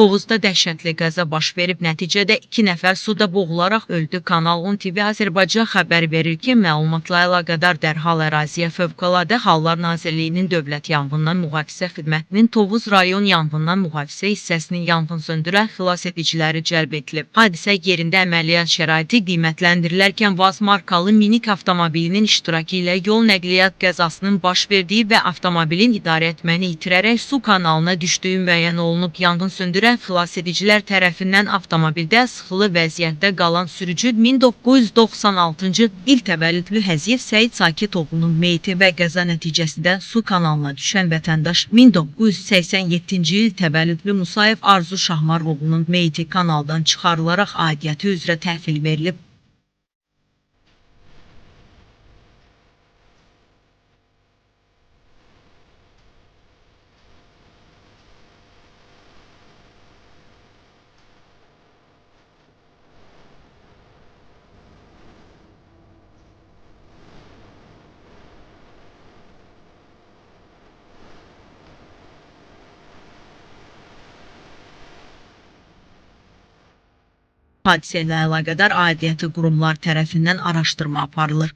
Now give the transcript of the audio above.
Tovuzda dəhşətli qəza baş verib, nəticədə 2 nəfər suda boğularaq öldü. Kanal 10 TV Azərbaycan xəbər verir ki, məlumatla əlaqədar dərhal əraziyə Fövqəladə Hallar Nazirliyinin Dövlət Yanğından Mühafizə Xidmətinin Tovuz rayon Yanğından Mühafizə hissəsinin yanğın söndürən xilas ediciləri cəlb edilib. Hadisə yerində əməliyyat şəraiti qiymətləndirilərkən VAZ markalı minik avtomobilinin iştirakı ilə yol nəqliyyat qəzasının baş verdiyi və avtomobilin idarə etməni itirərək su kanalına düşdüyü müəyyən olunub. Yanğın söndürən xilas edicilər tərəfindən avtomobildə sıxılı vəziyyətdə qalan sürücü 1996-cı il təvəllüdlü Həziyev Səid Sakitoğlunun meyiti və qəza nəticəsində su kanalına düşən vətəndaş 1987-ci il təvəllüdlü Musayev Arzu Şahmaroğlunun meyiti kanaldan çıxarılaraq aidiyyəti üzrə təhvil verilib. Hadisə ilə əlaqədar aidiyyəti qurumlar tərəfindən araşdırma aparılır.